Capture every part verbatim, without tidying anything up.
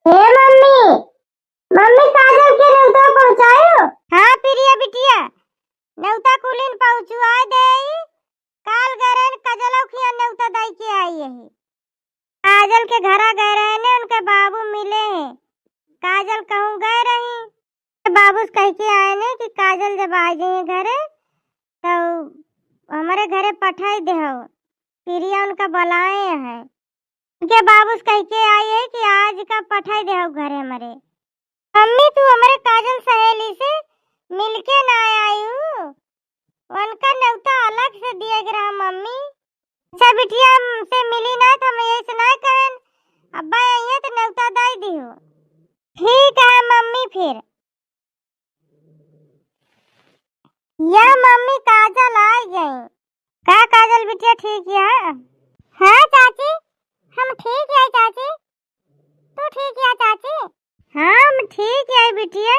हे मम्मी, मम्मी काजल के नेउता पहुँचायो? हाँ प्रिया बिटिया, नेउता कुलिन पहुँचवाए देई। काल गए रहन काजलौ खिया नेउता दइ के आई यही। काजल के घरा गए रहने, उनके बाबू मिले हैं। काजल कहूँ गए रही, बाबू से कह के आए ने कि काजल जब आ जाइए घरे तो हमरे घरे पठाई देहो, प्रिया उनका बुलाए हैं। उनके बाबू से कह के आई है कि आज का पठाई देहो घरे हमरे। मम्मी, तू हमरे काजल सहेली से मिलके ना आयू, उनका नेउता अलग से दिए के रहा मम्मी। अच्छा बिटिया, हमसे मिली ना तो हम ऐसे ना कहन, अब्बा आइए तो नेउता दे दियो। ठीक है मम्मी, फिर या मम्मी, काजल आ गई। का काजल बिटिया, ठीक है? हाँ चाची, हम ठीक है चाची, तू ठीक है चाची? हाँ, हम ठीक है बिटिया।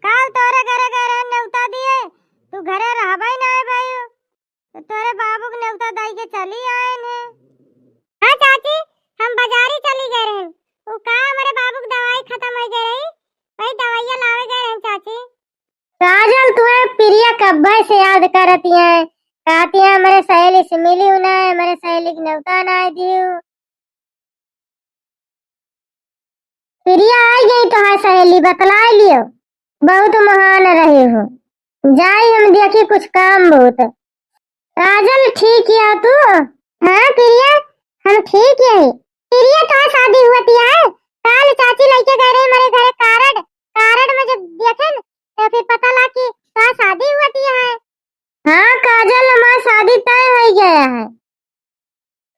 काल तोरे घरे गए रहन नेउता दिए, तू घरे रहबे ना है भाई, तो तोरे बाबू के नेउता दई के चली आए हैं। हाँ चाची, हम बाजारी चली गए रहन, वो का हमरे बाबू के दवाई खत्म हो गए रही, वही दवाइयाँ लावे गए रहन चाची। काजल, तुहे प्रिया कब्बे से याद करती है, कहती है, "हमरे सहेली से मिली हूँ ना, हमरे सहेली के नेउता ना दियो।" प्रिया आई गई तो है सहेली, बतलाई लियो, बहुत महान रही हो। जाई हम देखी कुछ काम बहुत। काजल, ठीक है तू? हाँ प्रिया, हम ठीक है। प्रिया, तोहार शादी हुआ तिया है? काल चाची लइके गए रही हमारे घरे कार्ड, कार्ड में जब देखे न, तो फिर पता लगा कि तोहार शादी हुआ तिया है। हाँ काजल, हमार शादी तय हो गया है।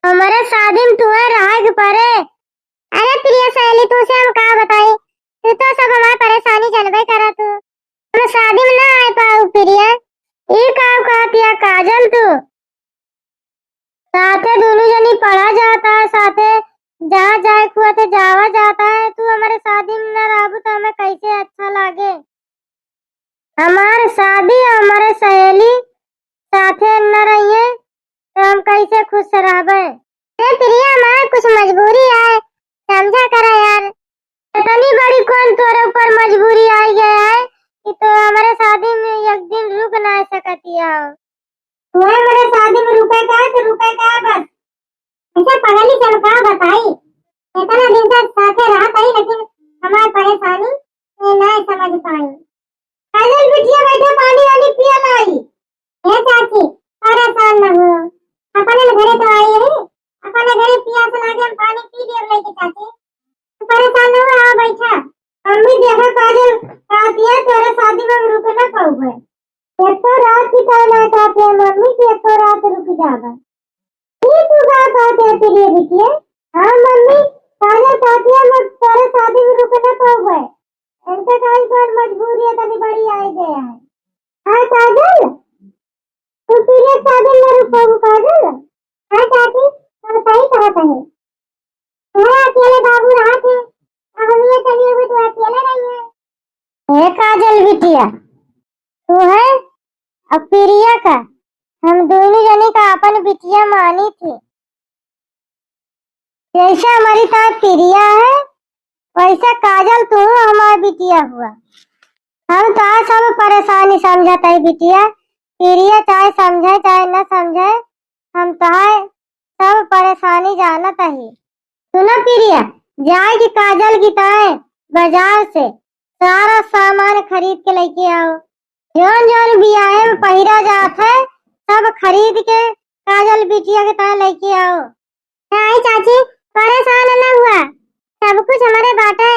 हमारे शादी में तुहे रहे के पड़े। अरे प्रिया सहेली, तुसे हम का बताई, तू तो सब हमार परेशानी जानबे करा तू। हम शादी में ना आए पाऊ प्रिया। ई का कहतिया काजल तू? साथे दोनों जनी पढ़ा जाता है, साथे जहाँ जाए खुआ थे जावा जाता है, तू हमारे शादी में ना रहबू तो हमें कैसे अच्छा लागे? हमार शादी और हमारे सहेली साथे न रहिए तो हम कैसे खुश रहबे? ए प्रिया, हमार कुछ मजबूरी है, समझा करा यार। इतनी बड़ी कौन तोरे ऊपर मजबूरी आई गया है कि तो हमारे शादी में एक दिन रुक ना सकती हो? तुम्हें मेरे शादी में रुके का है तो रुके का है बस। ऐसे पगली चल का बताई, इतना दिन से साथे रहत हई लेकिन हमार परेशानी ये नहीं समझ पाई। काजल बिटिया बैठे पानी वानी पिया लाई। हे चाची, परेशान न हो, अपने घरे तो आई है, अपने घरे पियास लागे हम पानी पी लेब लेके चाची, परेशान न हो, आओ बैठा। मम्मी देखा काजल कहतिया तोरे शादी में हम रुक ना पाऊबे। एको रात की तय ना कहतिया मम्मी कि एको रात रुक जाबे। ये तू का कहतिया प्रिया बिटिया? हाँ मम्मी, काजल कहतिया मैं तोरे शादी में रुक ना पाऊबे। इनके कहीं कौन मजबूरी है तनी बड़ी आई गया है। हाँ काजल, तू प्रिया शादी में रुक पाऊबू काजल? हाँ चाची, हम सही कहत हई। तोहरे अकेले बाबू रहत है, अब हम ये चली गई तो अकेले रही है। हे काजल बिटिया, तू है अब प्रिया का, हम दोनों जने का अपन बिटिया मानी थी। जैसे हमारी तार प्रिया है, वैसे काजल तू हमार बिटिया हुआ। हम तार सब परेशानी समझत है बिटिया, प्रिया चाहे समझे चाहे न समझे, हम तार सब परेशानी जानत है। सुना प्रिया, जाए के काजल की ताए बाजार से सारा सामान खरीद के लेके आओ। जौन जौन बियाहे में पहिरा जात है, सब खरीद के काजल बिटिया के ताए लेके आओ। नहीं चाची, परेशान न हुआ, सब कुछ हमारे बाटे।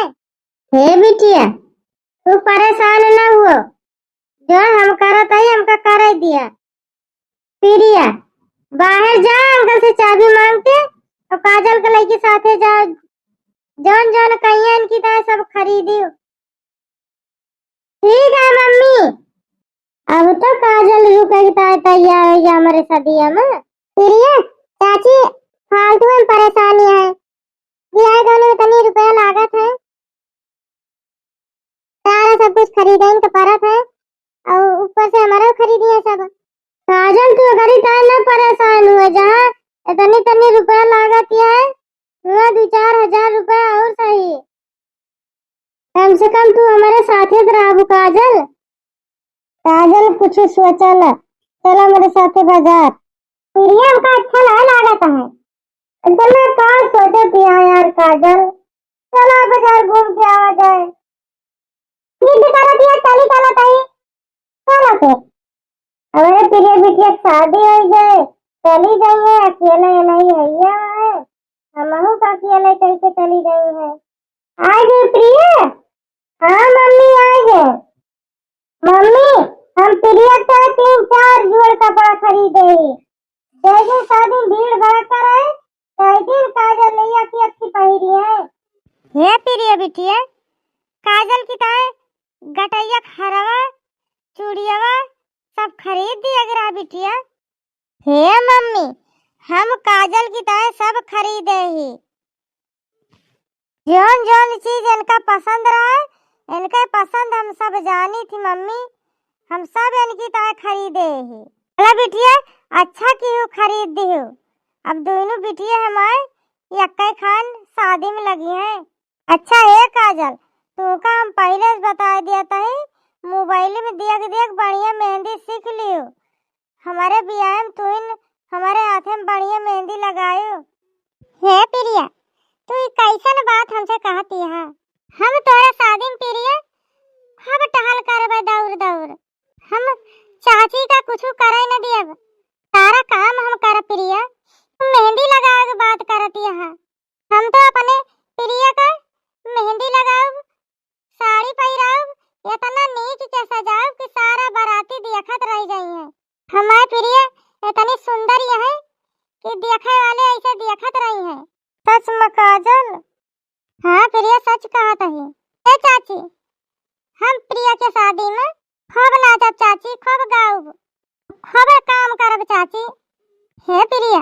हे बिटिया, तू परेशान न हुओ, जौन हम करत हई, हमका करे दिया। प्रिया, बाहर जा, अंकल से चाबी मांग के और काजल के लेके साथे जा, जौन जौन कहियन की ताए सब खरीदी। ठीक है मम्मी। अब तो काजल रुके की ताए तैयार हो गया हमारे सदिया में। प्रिया, चाची फालतू में परेशानी है, बियाह गौने में तनी रुपया लागत है, सारा सब कुछ खरीदे के परत है और ऊपर से हमारा खरीदी है सब। काजल, तू अगर इतना न परेशान हुए, जहाँ इतनी तनी रुपया लागत है, वहाँ दो चार हजार रुपया और सही, कम तू हमरे साथे रहबू काजल? काजल कुछ सोचा न, चला हमरे साथे बाजार। प्रिया, हमका अच्छा ना लागत है। अच्छा, मैं का सोचत हिया यार काजल, चला बाजार घूम के आवा जाए। जिद करत हिया, चली चलत ही। चला फिर। हमरे प्रिया बिटिया के शादी होइ गए, चली गई है, अकेले नहीं हैया है, हमहू का अकेले कह के चली गई है। आ गई प्रिया? हाँ मम्मी, आ गए। मम्मी, हम प्रिया के तीन चार जोड़ कपड़ा खरीदे ही। जैसे शादी में भीड़ भड़का रहे, तै दिन काजल लैया की अच्छी पहिरी है। हे प्रिया बिटिया, काजल की ताए गटैया के हरवा, चूड़ियवा सब खरीद दिया गिरा बिटिया। हे मम्मी, हम काजल की ताए सब खरीदे ही। जौन जौन चीज इनका पसंद रहे, इनके पसंद हम सब जानी थी मम्मी, हम सब इनकी ताए खरीदे ही। चला बिटिया, अच्छा किहू खरीद दिहू। अब दोनों बिटिया हमारे यक्के खान शादी में लगी हैं। अच्छा हे काजल, तोहका हम पहिले से बताइ दिया तही, मोबाइल में देख देख बढ़िया मेहंदी सीख लियो। हमरे बियाह में तुइन हमरे हाथे में बढ़िया मेहंदी लगायो। हे प्रिया, तू ई कैसन बात हमसे कहती है? हम तोहरे शादी में प्रिया खूब टहल करबे दौड़ दौड़। हम चाची का कुछ करे न दियब, सारा काम हम करब प्रिया। तू मेहंदी लगावे के बात करती है, हम तो अपने प्रिया का मेहंदी लगाउब, साड़ी पहिराउब, इतना नीक के सजाउब कि सारा बाराती देखत रह जाई हैं। हमार प्रिया इतनी सुंदर है कि देखे वाले ऐसे देखत रही हैं। सच में काजल? हाँ प्रिया, सच कहत ही। ए चाची, हम प्रिया के शादी में खूब नाचब चाची, खूब गाउब, खूब काम करब चाची। हे प्रिया,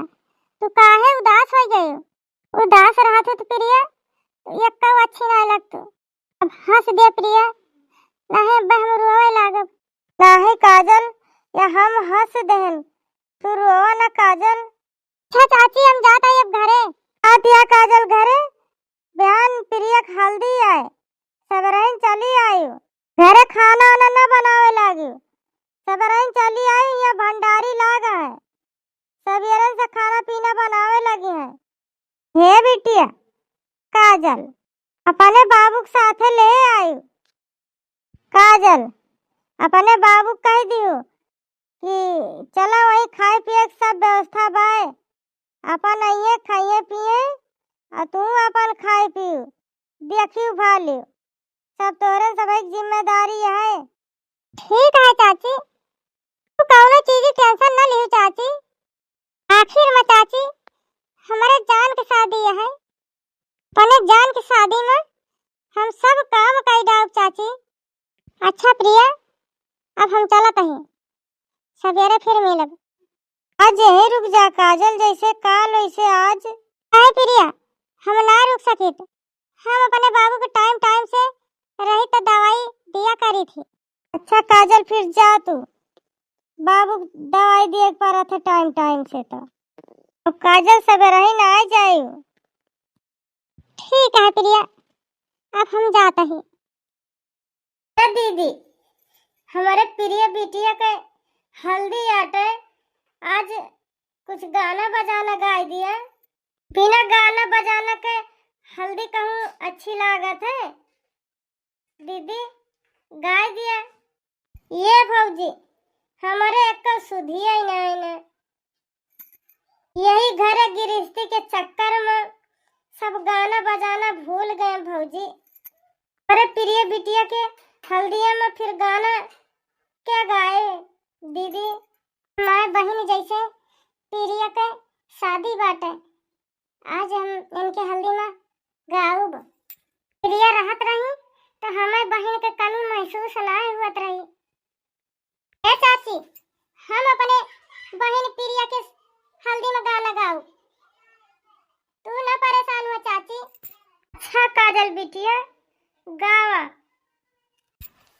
तू काहे उदास होइ गयो? उदास रहत हो तो प्रिया, तू एक्को अच्छी ना लगतू। अब हँस दे प्रिया, नाहीं अब हम रोवे लागब। नाहीं काजल, या हम हँस देहन, तू रोवा ना काजल। अच्छा चाची, हम जात हई अब घरे। जात या काजल घरे, बिहान प्रिया के हल्दी आए, सबरहिन चली आयु। घरे खाना वाना ना बनावे लागी, सबरहिन चली आयु, यहाँ भंडारी लाग है, सबेरन से खाना पीना बनावे लगी हैं। हे बिटिया काजल, अपने बाबू के साथे ले आयु। काजल, अपने बाबू के कह दियो कि चला वहीं खाए पिए के सब व्यवस्था बाय, अपन आइए खाइए पिए, और तू अपन खाए पियो, देखियो भालियो, सब तोहरे सबही की जिम्मेदारी है। ठीक है चाची, तू कौनो चीज की tension न लियो चाची। आखिर में चाची, हमरे जान के शादी है, अपने जान के शादी में हम सब काम कई डाउब चाची। अच्छा प्रिया, अब हम चलत हई, सबेरे फिर मिलब। आज यहीं रुक जा काजल, जैसे काल वैसे आज। काहे प्रिया, हम ना रुक सकित, हम अपने बाबू के time time से रही तो दवाई दिया करी थी। अच्छा काजल, फिर जा तू, बाबू के दवाई दिए के पड़त है time time से। तो अब काजल सबेरहिन आ जायु। ठीक है प्रिया, अब हम जात ही। ए दीदी, हमरे प्रिय बिटिया के हल्दी आटे, आज कुछ गाना बजाना गाय दिया। बिना गाना बजाना के हल्दी कहूँ अच्छी लागत है? दीदी, गाय दिया। ये भौजी, हमरे एक्को सुधिया ही नहीं ने। यही घरे गिरस्ती के चक्कर में सब गाना बजाना भूल गए भौजी। अरे प्रिय बिटिया के हल्दिया में फिर गाना क्या गाए दीदी? हमारे बहिन जैसे प्रिय के शादी बाटे, आज हम इनके हल्दी में गाउब। प्रिय रहत रही तो हमारे बहिन के कमी महसूस ना हुअत रही। ए चाची, हम अपने बहिन प्रिया के हल्दी में गाना गाउब, तू ना परेशान हो चाची। अच्छा काजल बिटिया, गावा।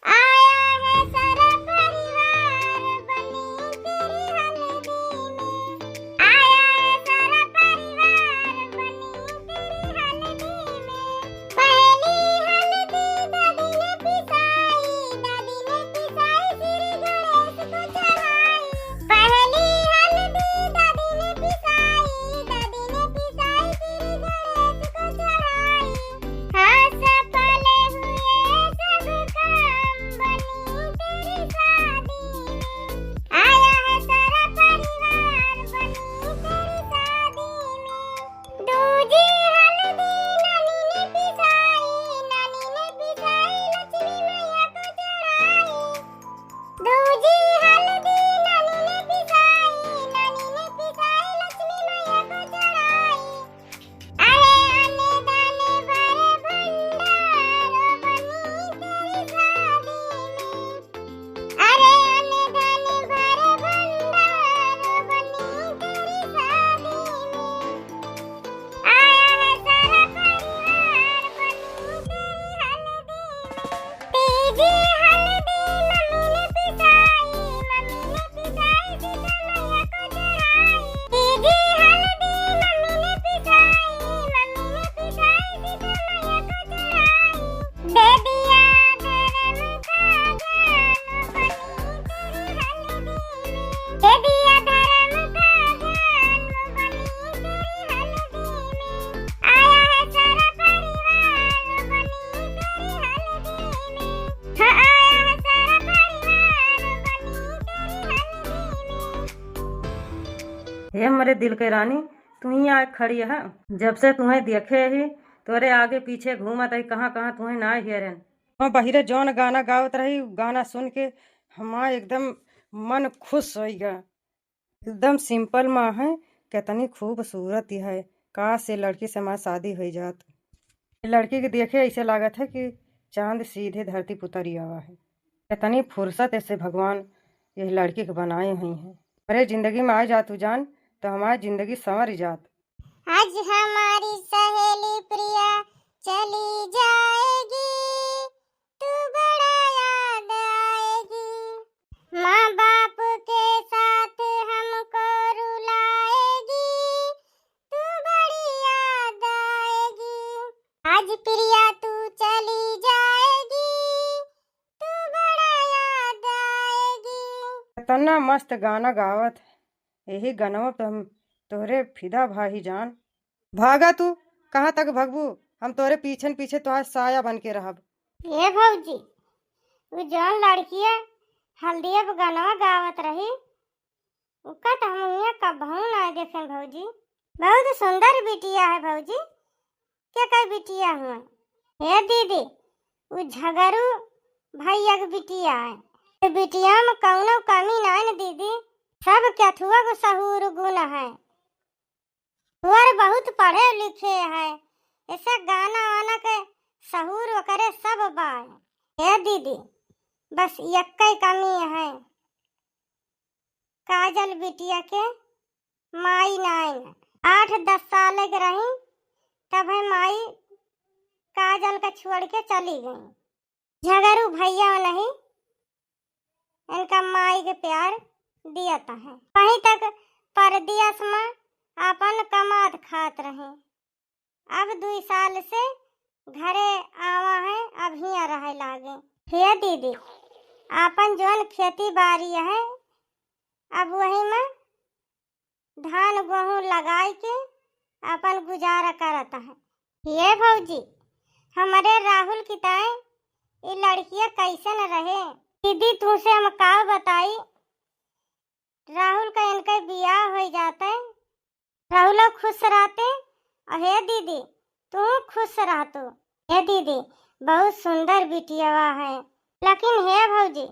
आया है सारा परिवार बनी तेरी हल्दी में, आया है सारा परिवार बनी तेरी हल्दी में, पहली हल्दी ददिया ए हमरे दिल के रानी, तू ही आए खड़ी है। जब से तुम्हें देखे ही, तोरे आगे पीछे घूमत ही, कहाँ कहाँ तुम्हें ना हेरेन। हाँ बहिरे, जौन गाना गावत रही, गाना सुन के हमार एकदम मन खुश होइ गया। एकदम सिंपल माँ है, कितनी खूबसूरत है। काश ये लड़की से हमार शादी होइ जात। ये लड़की के देखे ऐसे लागत है कि चांद सीधे धरती पुतरी आवा है। कितनी फुर्सत ऐसे भगवान ये लड़की के बनाए हुई हैं। अरे जिंदगी में आ जा तू जान, तो हमारी जिंदगी संवर जात। आज हमारी सहेली प्रिया चली जाएगी, तू बड़ा याद आएगी। माँ बाप के साथ हमको रुलाएगी, तू बड़ी याद आएगी। आज प्रिया तू चली जाएगी, तू बड़ा याद आएगी। इतना मस्त गाना गावत है, यही गनवा पे हम तोहरे फिदा भाई जान। भागा तू, कहाँ तक भगबू? हम तोहरे पीछन पीछे तोहार साया बन के रहब। ए भौजी, उ जौन लड़किया हल्दिया पे गनवा गावत रही, उका त हम इहाँ कबहूँ ना देखेन भौजी। बहुत सुंदर बिटिया है भौजी। के कई बिटिया हुआ? हे दीदी, उ झगरू भैया के बिटिया है। ए बिटिया में कौनो कमी नाई न दीदी, सब केथुआ को सहूर गुण है। वर बहुत पढ़े लिखे है, ऐसे गाना वाना के सहूर ओकरे सब बाय। हे दीदी, बस यक्कै कमी है, काजल बिटिया के माई नाइन। आठ दस साल के रही, तब है माई काजल का छोड़ के चली गई। झगरू भैया नहीं, इनका माई के प्यार दियत है। वहीं तक परदेस में आपन कमात खात रहे। अब दुई साल से घरे आवा है, अब हियाँ रहे लागे। हे दीदी, आपन जौन खेती बारी है, अब वही में धान गोहूँ लगाई के आपन गुजारा करत है। हे भौजी, हमरे राहुल की ताए ई लड़किया कैसन रहे? दीदी, तुमसे हम का बताई, राहुल का इनके बियाह होइ जाते, राहुलो खुश रहते, और हे दीदी, तू खुश रहतो। हे दीदी, बहुत सुंदर बिटियावा है, लेकिन हे भौजी,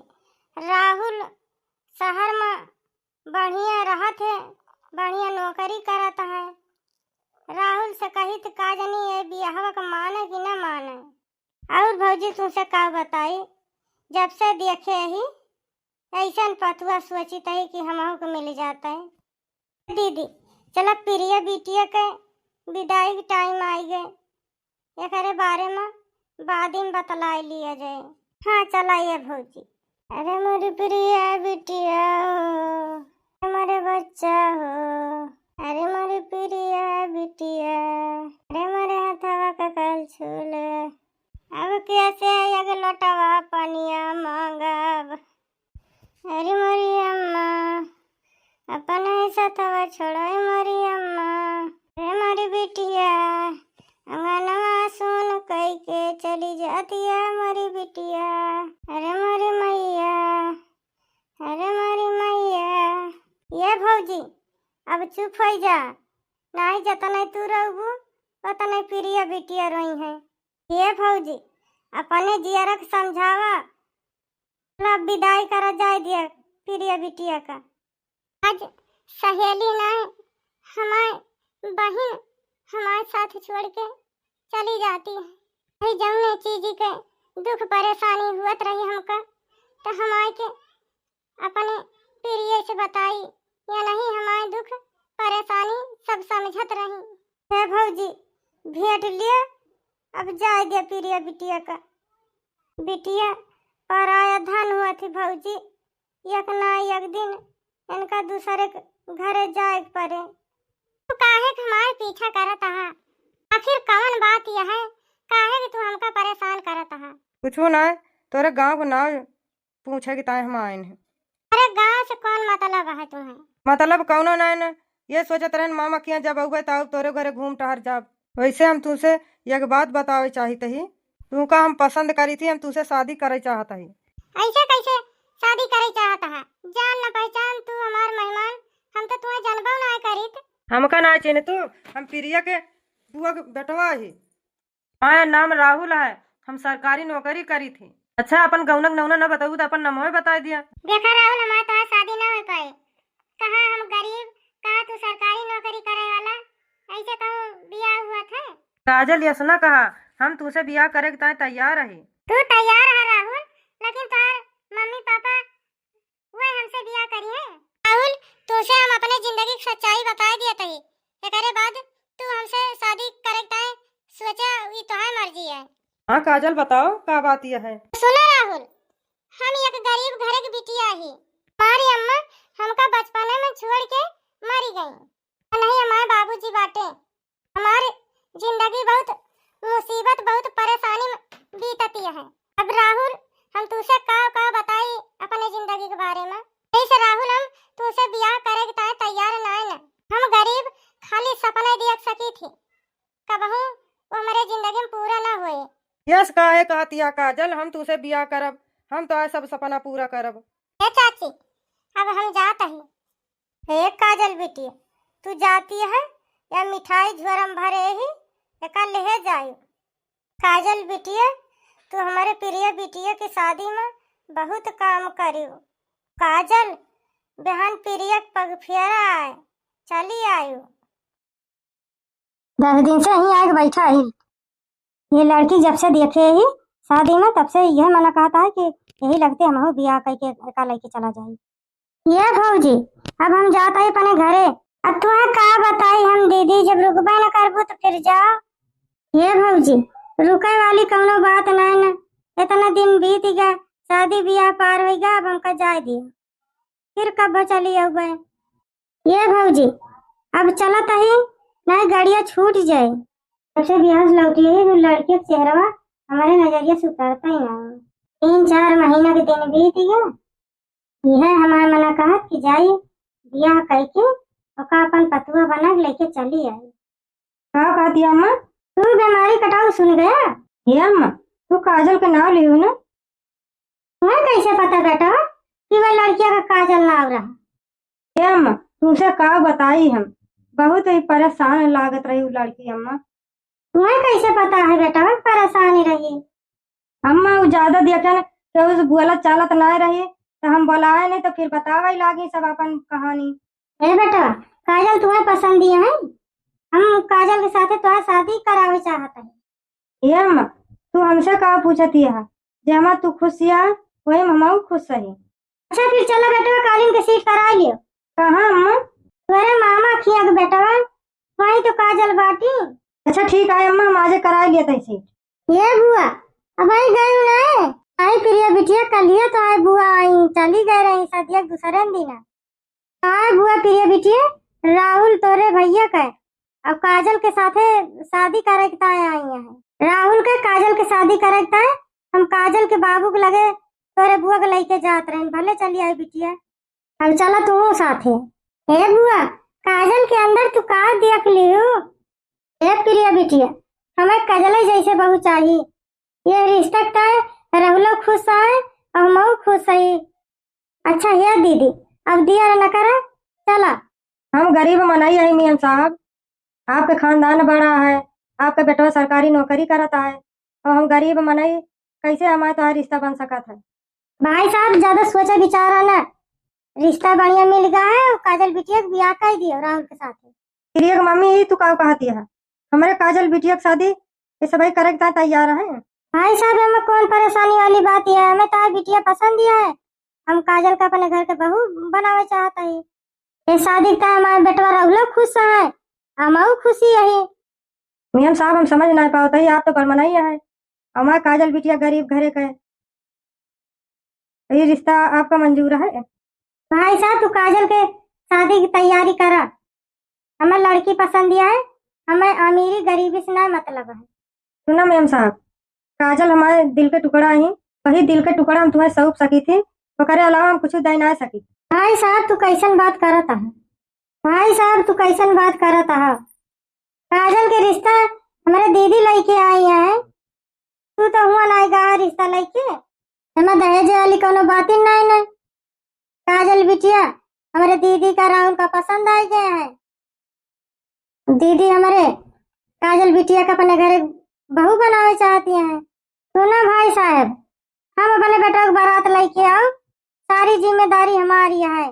राहुल शहर में बढ़िया रहत है, बढ़िया नौकरी करत है। राहुल से कही त का जानी ये बियाहवा के माने कि न माने। और भौजी तुमसे का बताई, जब से देखे ही ऐसन पतुआ सोचित ही कि हमहू के मिल जात है। दीदी, चला प्रिया बिटिया के विदाई के टाइम आई गए, एकरे बारे में बाद में बतलाई लिया जाए। हाँ, चला ये भौजी। अरे मोरी प्रिया बिटिया हो, अरे मोरे बच्चा हो, अरे मोरी प्रिया बिटिया, अरे मोरे हथवा का कल छूले, अब कैसे एक लोटवा पनिया मांगब? अरे मोरी अम्मा, अपन ही सथवा छोड़ो, ए मोरी अम्मा। अरे मोरी बिटिया, अंगनवा सुन कई के चली जातिया मोरी बिटिया। अरे मोरी मैया, अरे मोरी मैया। ये भौजी, अब चुप होइ जा, नाहीं जतने तू रहबू, ओतने प्रिया बिटिया रोई है। ये भौजी, अपने जियरा के समझावा, ला विदाई करा जाए दिया प्रिया बिटिया का। आज सहेली नाहीं, हमार बहिन हमार साथ छोड़ के चली जाती है। भाई जौने चीज के दुख परेशानी हुअत रही हमका, तो हमार के अपने प्रिय से बताई, या नहीं हमार दुख परेशानी सब समझत रही। हे भौजी, भेंट लिया, अब जाए दे प्रिय बिटिया का। बिटिया पराया धन हुआ थी भौजी, एक ना एक दिन इनका दूसरे के घरे जाए के पड़े। तू काहे के हमार पीछा करत हा? आखिर कवन बात यह है, काहे के तू हमका परेशान करत हा? कुछो ना, तोरे गाँव के नाव पूछे के ताए हम आइन हैं। अरे गाँव से कौन मतलब है तुम्हें? मतलब कौनो नाई न, ये सोचत रहन मामा किहाँ जब अउबे तब तोरे घरे घूम टहर जाब। वैसे हम तुमसे एक बात बतावे चाहित ही, तुमका हम पसंद करी थी, हम तुमसे शादी करे चाहत ही। ऐसे कैसे शादी करे चाहत है? जान न पहचान तू हमार मेहमान, हम तो तुहे जनबो ना करित। हमका ना चिन्ह तू, हम प्रिया के बुआ के बेटवा ही। हमार नाम राहुल है, हम सरकारी नौकरी करी थी। अच्छा, अपन गौनक नौना न बताऊ तो अपन नमवे बताई दिया। देखा राहुल, हमार तोहार शादी ना हो पाए। कहाँ हम गरीब, कहाँ तू सरकारी नौकरी करे वाला, ऐसे कहूँ बियाह हुआ था? काजल, यस ना कहा, हम तुसे बियाह करे के ताई तैयार रही। तू तैयार है राहुल, लेकिन तोहार मम्मी पापा वह हमसे बियाह करी है। राहुल, तुसे हम अपने जिंदगी की सच्चाई बताए दिया तही, एकरे बाद तू हमसे शादी करे के ताई सोचा, ई तोहार मर्जी है। हाँ काजल, बताओ का बात यह है? सुनो राहुल, हम एक गरीब घर के बिटिया ही। हमारी अम्मा हमका बचपने में छोड़ के मरी गई। नहीं, हमारे बाबूजी बाटे। हमार जिंदगी बहुत मुसीबत, बहुत परेशानी में बीतती है। अब राहुल, हम तुसे का का बताई अपने जिंदगी के बारे में। ऐसे राहुल, हम तुसे बियाह करे के ताई तैयार नाय न। हम गरीब खाली सपना देख सकी थी, कबहू वो हमारे जिंदगी में पूरा ना होए। यस काहे कहतिया काजल, हम तुसे बियाह करब, हम तो आज सब सपना पूरा करब। ए चाची, अब हम जात ही। हे काजल बिटिया, तू जाती है या मिठाई झोरम भरे ही, एका लेहे जायु। काजल बिटिया, तू हमारे प्रिय बिटिया की शादी में बहुत काम करियो। काजल, बिहान प्रिय के पग फेरा आए, चली आयु। दस दिन से यहीं आके बैठा ही। ये लड़की जब से देखे ही शादी में, तब से यह मना कहता है कि यही लगते हमहू बियाह करके एका लेके चला जाए। ये भौजी, अब हम जात ही अपने घरे। अब तुम्हें का बताई हम दीदी, जब रुकबे न करबू तो फिर जाओ। ये भौजी, रुके वाली कौनो बात नहीं न, इतना दिन बीत गया, शादी बियाह पार हो गया, अब हमका जाए दियो, फिर कब चली अउबे। ये भौजी, अब चलत ही, नहीं गड़िया छूट जाए। जब से बियाह से लौटी है, वो लड़के के चेहरवा हमारे नजरिया से उतरता ही ना। तीन चार महीना के दिन बीत गया, यह हमारे मना कहत कि जाई बियाह करके ओका अपन पतुआ बना के लेके चली आई। का कहती अम्मा? तू बीमारी कटाऊ सुन गया। हे अम्मा, तू काजल के नाव लियो ना। तुम्हें कैसे पता बेटा कि वह लड़किया का काजल नाव रहा? हे अम्मा, तुमसे का बताई हम, बहुत ही परेशान लागत रही उ लड़की अम्मा। तुम्हें कैसे पता है बेटा वह परेशान रही? अम्मा, उ ज्यादा देखे न केहू से बोलत चालत ना रही, तो हम बोलाए नहीं तो फिर बतावे लागी सब अपन कहानी। ए बेटा, काजल तुम्हें पसंद ही है, हम काजल के साथे तुम्हारी शादी करावे चाहत है। ए अम्मा, तू हमसे का पूछत है? जेमा तू खुश या, वही में हमहू खुश हई। अच्छा, फिर चला बेटवा, कालीन के सीट करा लियो। कहाँ अम्मा? तोरे मामा खिया के बेटवा, वही तो काजल बाटी। अच्छा, ठीक है अम्मा, हम आजे करा लिया तई सीट। ये बुआ, अब आई गई ना? आई प्रिया बिटिया, कलिया तो आई बुआ, आई चली गए रही सदिया दूसरे दिन। हाँ बुआ प्रिया बिटिया, राहुल तोरे भैया का और काजल के साथे शादी करे के ताय आई है। राहुल के काजल के शादी करे के ताय हम काजल के बाबू के लगे तोरे बुआ के लेके जात रहे, भले चली आई बिटिया। अब चला तू साथे। ए बुआ, काजल के अंदर तू का देख लियो? ए प्रिया बिटिया, हमें काजल जैसे बहू चाहिए। ये रिश्ता के ताय राहुलो खुश है और हमहू खुश है। अच्छा हे दीदी, अब दिया न करा, चला। हम गरीब मनई है मेम साहब, आपके खानदान बड़ा है, आपके बेटवा सरकारी नौकरी करत है, और हम गरीब मनई, कैसे हमारे तोहार रिश्ता बन सकत है? भाई साहब, ज्यादा सोचा विचारा ना, रिश्ता बढ़िया मिल गया है, काजल बिटिया के बियाह कर दियो राहुल के साथ। प्रिया के मम्मी, ई तू का कहती है? हमरे काजल बिटिया के शादी ये सबही करे के तैयार है। भाई साहब, एमे कौन परेशानी वाली बात है? हमें तो बिटिया पसंद ही है, हम काजल का अपने घर के बहू बनावे चाहत है। ये शादी का हमारे बेटवा राहुलो खुश है, हमहू खुशी है। मेम साहब, हम समझ ना पावत है, आप तो बड़मनाई है, हमारे काजल बिटिया गरीब घरे के, ये रिश्ता आपका मंजूर है? भाई साहब, तू काजल के शादी की तैयारी करा, हमें लड़की पसंद है, हमें अमीरी गरीबी से ना मतलब है। सुना मेम साहब, काजल हमारे दिल के टुकड़ा ही, वही दिल के टुकड़ा हम तुम्हें सौंप सकी थी, ओकरे अलावा हम कुछ दे ना सकी। भाई साहब, तू कैसन बात करत है? भाई साहब, तू कैसन बात करत है? काजल के रिश्ता हमारे दीदी लेके आई है, तू तो हुआ ना गा रिश्ता लेके। एमा दहेज वाली कोनो बात ही नहीं, नहीं। काजल बिटिया, हमरे दीदी का राहुल का पसंद आइ गए हैं। दीदी हमरे काजल बिटिया का अपने घरे बहू बनावे चाहती हैं। सुना भाई साहब, हम अपने बेटा के बारात लइके आओ, सारी जिम्मेदारी हमारी है।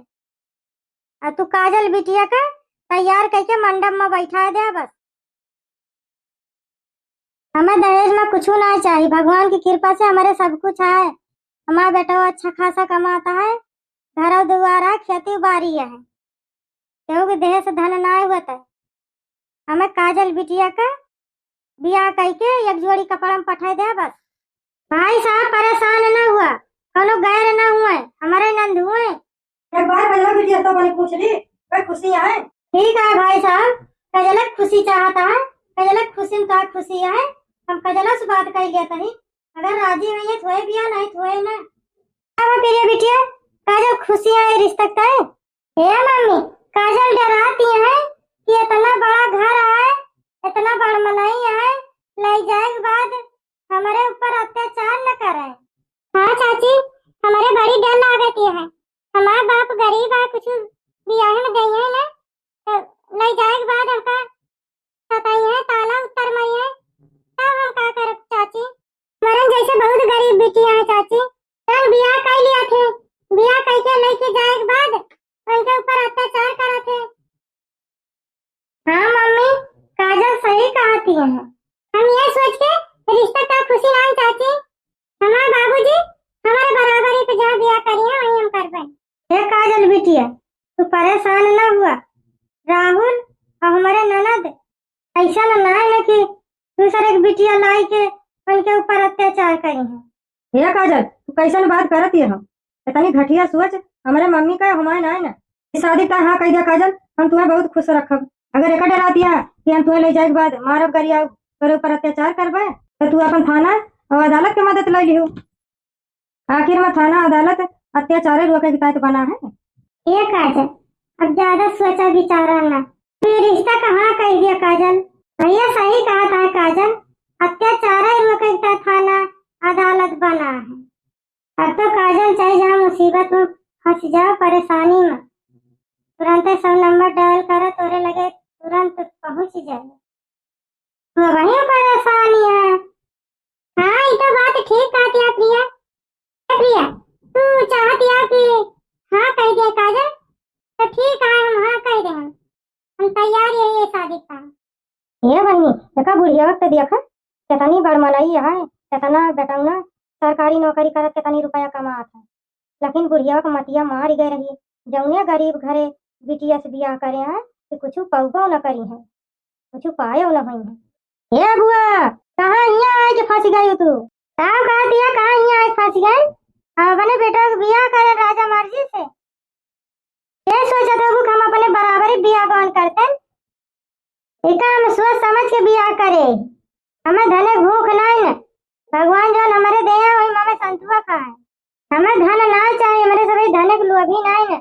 अउ तू काजल बिटिया का तैयार कइके मंडप मा बैठा द्या बस। हमें दहेज मा कुछु नाहीं चाही, भगवान की कृपा से हमरे सब कुछ है। हमारा बेटा अच्छा खासा कमाता है, घर दुआर है, खेती बारी है, केहू के देह से धन नाहीं हुआ था। हमें काजल बिटिया का बियाह कइके एक जोड़ी कपड़ा मा पठाइ द्या बस। भाई साहब परेशान न हुआ, कउनो गैर न हुए, हमरे नंद हुए। एक बार कजला बिटिया से तनी पूछ ली, कोई खुशी है? ठीक है भाई साहब, कजला खुशी चाहता है, कजला खुशी मा का खुशी है, हम कजला से बात कइ लिया तनी, अगर राजी हुई है तो है बियाह, नाहीं तो है ना। अब प्रिय बिटिया, काजल खुशी है रिश्ता तय। हे मम्मी, काजल डराती है कि इतना बड़ा घर है, इतना बड़ मनई है, लइ जाए के बाद हमरे ऊपर अत्याचार न करे। हाँ चाची, हमरे बड़ी डर लागत है, हमार बाप गरीब है, कुछ बियाह में देइहैं ना, तो लइ जाए के बाद हमका सताइहैं, ताला उत्तर मरिहैं, तब हम का करब चाची? मरन जैसे बहुत गरीब बिटिया है चाची। चल बियाह कइ लिया थे, बियाह कइके लइके जाए के बाद उनके ऊपर अत्याचार करत है। हाँ मम्मी, काजल सही कहती है। हम ये सोच के रिश्ता का खुशी नाहीं चाची, हमार बाबूजी हमारे बराबरी पे जहाँ बियाह करिहैं वहीं हम करबे। हे काजल बिटिया, तू परेशान न हुआ, राहुल अउ हमरे ननद अइसन नाहीं न कि दूसरे के बिटिया लाइके उनके ऊपर अत्याचार करिहैं। हे काजल, तू कइसन बात करत है? इतनी घटिया सोच हमरे मम्मी का हमारे नाहीं न। इस शादी का हाँ कहि द्या काजल, हम तुहैं बहुत खुश रखब। अगर एका डराती है कि हम तुहैं लइ जाए के बाद मारब गरियाब, तोरे ऊपर अत्याचार करबे, तो तू अपन थाना अउ अदालत के मदद लइ लिहू। आखिर मा थाना अदालत अत्याचार रोके के तहत बना है। ए काजल, अब ज्यादा सोचा विचारा ना, तू रिश्ता का हाँ कहि द्या काजल। भैया सही कहत है काजल, अत्याचार रोके के तहत थाना अदालत बना है। अब तो काजल चाहे जहाँ मुसीबत मा फँस जाओ, परेशानी मा, तुरंत सौ नंबर डायल करो, तोरे लगे तुरंत पहुँच जाए। तू वहीं परेशान है। हाँ, ई तो बात ठीक कहत है प्रिया। ए प्रिया, तू चाहत है कि हाँ कहि द्या काजल, तो ठीक है, हम हाँ कहि देहन, हम तैयार है ये शादी का। ए बहिनी, देखा बुढ़िया के देखा, कितनी बड़ मनई है, कितना बेटौना सरकारी नौकरी करत, कितनी रुपया कमात है, लेकिन बुढ़िया के मतिया मारि गए रही। जौने गरीब घरे बिटिया से बियाह करे हैं, तो कुछ पउबो न करिहैं, कुछ पायो न होइहैं। ए बुआ, कहाँ हियाँ आइके फँसि गयू तू? का कहत है, कहाँ हियाँ आइके फँसि गए? हम अपने बेटा के बियाह करे राजा मर्जी से। के सोचत हबू कि हम अपने बराबरी बियाह गौन करते? एका हम सोच समझ के बियाह करे। हमें धने भूख नाहीं न, भगवान जौन हमरे देहैं वही हमें संतुआ खाए। हमें धन ना चाही, हमरे सबही धने के लोभी नाहीं न।